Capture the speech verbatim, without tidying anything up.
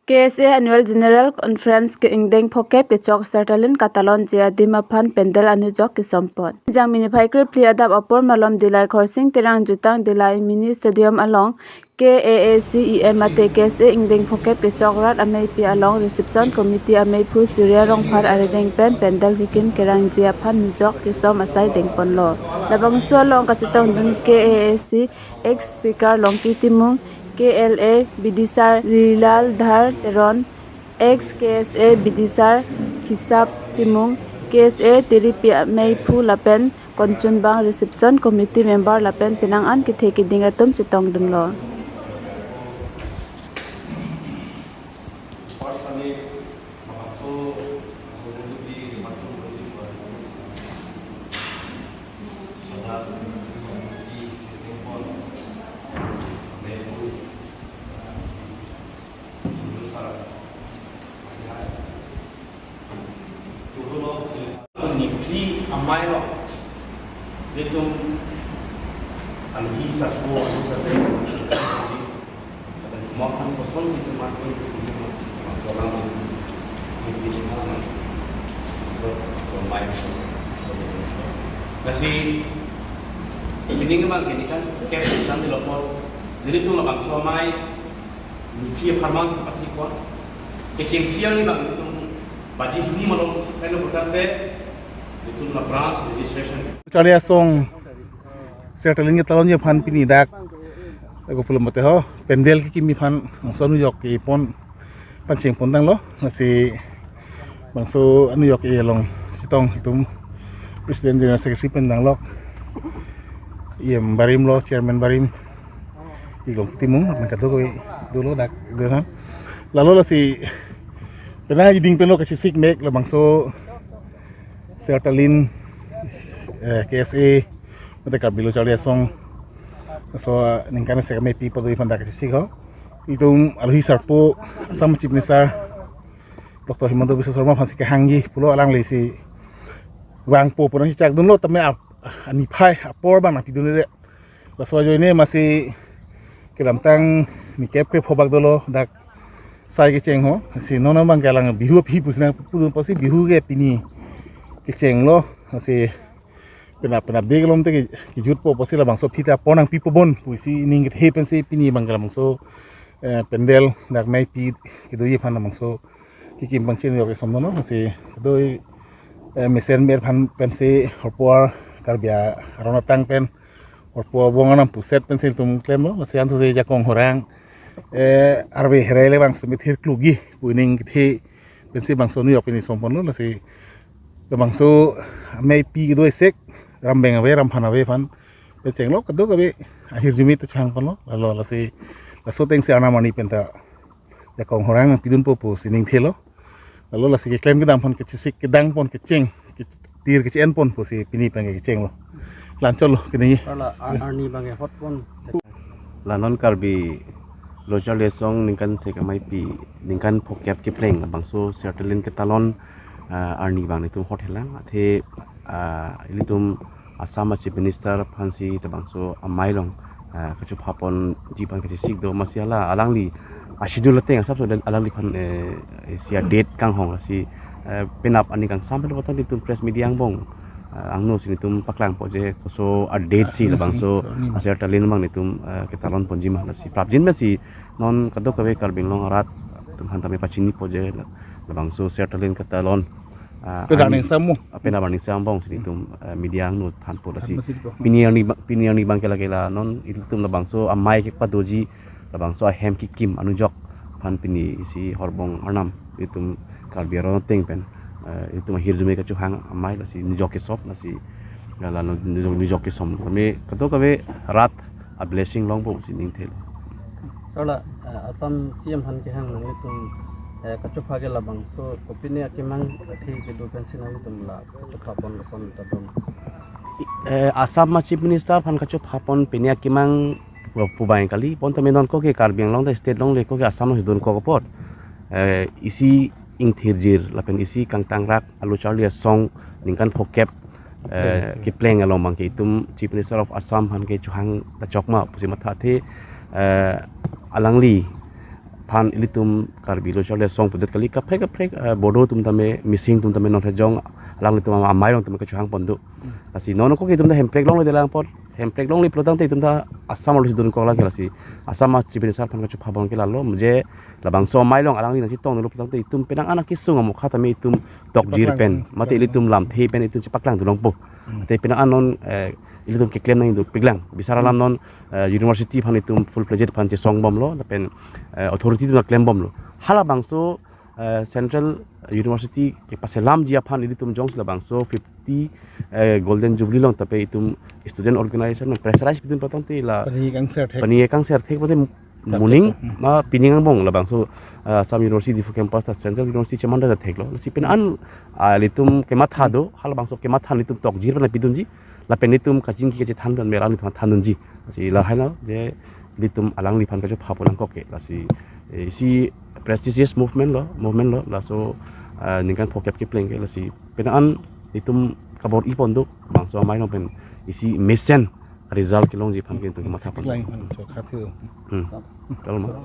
K S A Annual General Conference ke ingdeng phokep kechok Sertalin katalonji adim aphan pandal anujok kesompon. Jangmi niphai krephli adap apor malom Dillai Khorsing Terang jutang Dillai Mini Stadium along K A A C E M mate K S A ingdeng phokep kechok rat ameipi along Reception Committee ameiphu Surya Rongphar arideng pen pandal hikim kerangji aphan nujok kesom asai dengponlo. Labangso along kachetongdun K A A C ex speaker Longki Timung, K L A bidisar Lilal Dhar Teron, ex K S A bidisar Khisap Timung, K S A tiripi ameiphu lapen konchunbang Reception Committee member lapen penang an kethe keding atum chetongdunlo. So, niphli amei lo, ilitum alohi sarpo, alohi sarpo, mo khan kosonsi ilitum mat pun, so lang, niphli amei lo, so amei, so, lasi, meaning abang ke ningkan, kep, dan di lopor, jadi ilitum labangso amei, niphli apharman si pathi kwa. Kechengsi arni abang ilitum baji hini malom pen importante ilitum la branch registration. Charli Asong Sertalin ketalonji aphan pini dak, dak pulo mate ho, pandal kekimji aphan bangso anujok kepon, pangcheng pontanglo, lasi bangso anujok ke along chetong ilitum President General Secretary pen danglok, E M barim lo, Chairman barim, Iglong Timung, lapen kadokave dolo dak, dak han. Lalo lasi, penang keding penlo kachesik mek labangso Sertalin, eh, K S A, mate Karbi Lo Charli Asong, so, eh, ningkan isi ameipi pado aphan dak kachesik ho. Ilitum alohi sarpo, Assam Chief Minister, Doctor Himanta Biswa Sarma aphansi kehangji pulo alanglisi vangpo pu nangchechakdunlo tame ap-, aniphai apor abang nangpidunde. Laso ajoine masi kedamtang nikep krepho bak dolo dak sai kecheng ho. Si non abang ke alang Bihu aphi pusi nangpudun apotsi Bihu ke pini kechenglo. Si penap penap de kelom te ke, kejutpo apotsi labangso aphi ta apor nangpipo bon pusi ning kethe pensi pini abang ke labangso, eh, pandal dak ameipi kedoji aphan labangso kekim pangcheng anujok kesomdunlo, lasi kedo, eh, mesen mer aphan pensi horpo Karbi aron atang pen horpo abong anam puset pensi ilitum klemlo, lasi ansose jakong horang, eh, arve herai le bang semi thir klugi pu ning kethe pensi bangso anujok pini somponlo, lasi labangso ameipi kedo esek rambeng ave ramphan ave aphan pangchenglo, kadokave ahirjume ta chehangponlo, lalo lasi laso atengsi arnam arni pen ta jakong horang nangpidunpo pusi ningthelo. Lalo lasi keklem kedam aphan kachesik kedang pon kecheng, ketir keche-en pon pusi pini abang ke kechenglo. Lanchotlo kini. Ala ar-, arni abang ke hot pon. La non Karbi Lo Charli Asong ningkan isi ameipi, ningkan phokep kepleng labangso Sertalin ketalon, ah, arni abang ilitum hot helang. Athe, ah, ilitum Assam a Chief Minister aphansi labangso amei along, eh, kachophapon ji aphan kachesik do, masi hala alangli a schedule ateng asapso dan alangliphan, eh, eh, isi a date kanghong, lasi, eh, penap arni kangsam pen botan ilitum press media angbong, eh, angno si nelitum paklangpo je koso a date si labangso a Sertalin abang nelitum, eh, ketalon ponji ma, lasi prapjin pensi non kadokave Karbi Anglong arat atum aphan tame pachinipo je labangso Sertalin ketalon, ah, Kedang arni yang samu. Apen abang ning sambong si nelitum, eh, media angno thanpo, lasi. Thanpo si nelitum. Pini arni ba-, pini arni abang ke lake la non ilitum labangso amei kepadoji, labangso ahem kekim anujok aphan pini isi horbong arnam ilitum Karbi aron ateng pen, eh, ilitum ahirjume kachohang amei, lasi nujok kesop, lasi la non nujok, nujok kesom. Kami kadokave rat a blessing longpo si ningthelo. Sir la, eh, Assam C M aphan kehang nanglitum, eh, kachopha ke labangso kopine akemang athe kedo pensi nanglitum la kachophapon lason ta dun? Eh, Assam a Chief Minister aphan kachophapon pine akemang pu abang kali, bonta me non ko ke Karbi Anglong ta state longle, ko ke Assam alongsi dunkok apot, eh, isi ingthirjir lapen isi kangtangrak a Lo Charli Asong ningkan phokep, eh, kepleng along abang ke itum Chief Minister of Assam aphan ke chohang ta chokma pusi matha, athe, eh, alangli Phan ilitum Karbi lo chole song pudet kali, kaprek kaprek, eh, Bodo atum tame, Mising atum tame non hejong alanglitum amei along tame kachohang pon do. Lasi non ko ke itum ta Hemprek longle de lang pon, Hemprek longle pulotangte itum ta Assam arlo si dun kok lake lasi. Assam a Chief Minister aphan kachopha pon ke lalo, je labangso amei along alangli nangchetonglo pulotangte itum penang an akesung amokha tame itum tokjir pen, mate ilitum lamthe pen itum chepaklang dun longpo. Te penang an non, eh, ilitum keklem nangji do, paklang. Bisar alam non, eh, university aphan itum full fledged aphan chesong bomlo, lapen, eh, authority atum ta klem bomlo. Halabangso, eh, Central University kepaselamji aphan ilitum jongsi labangso fifty, eh, Golden Jubilee along tape itum student organization pressurize pidun pulotangte la pani kangser thek, pani kangser thek pute moning ma pining angbong labangso, eh, Assam University Diphu campus ta Central University cheman ta theklo. Lasi penang an, ah, ilitum kematha do, halabangso kematha ilitum tokjir pen pidunji, lapen ilitum kachingki kachethan pen me alanglitum thandunji. Lasi lahai lo je ilitum alangliphan kachopha pon nangkok ke. Lasi, eh, isi prestigious movement lo, movement lo, laso, ah, ningkan phokep kepleng ke, lasi penang an itum kabor-i pon do, bangso amei along pen isi mesen result kelongji aphan ke itum kematha pon. Lang phan chokha thu. Hmm. Kalau ma.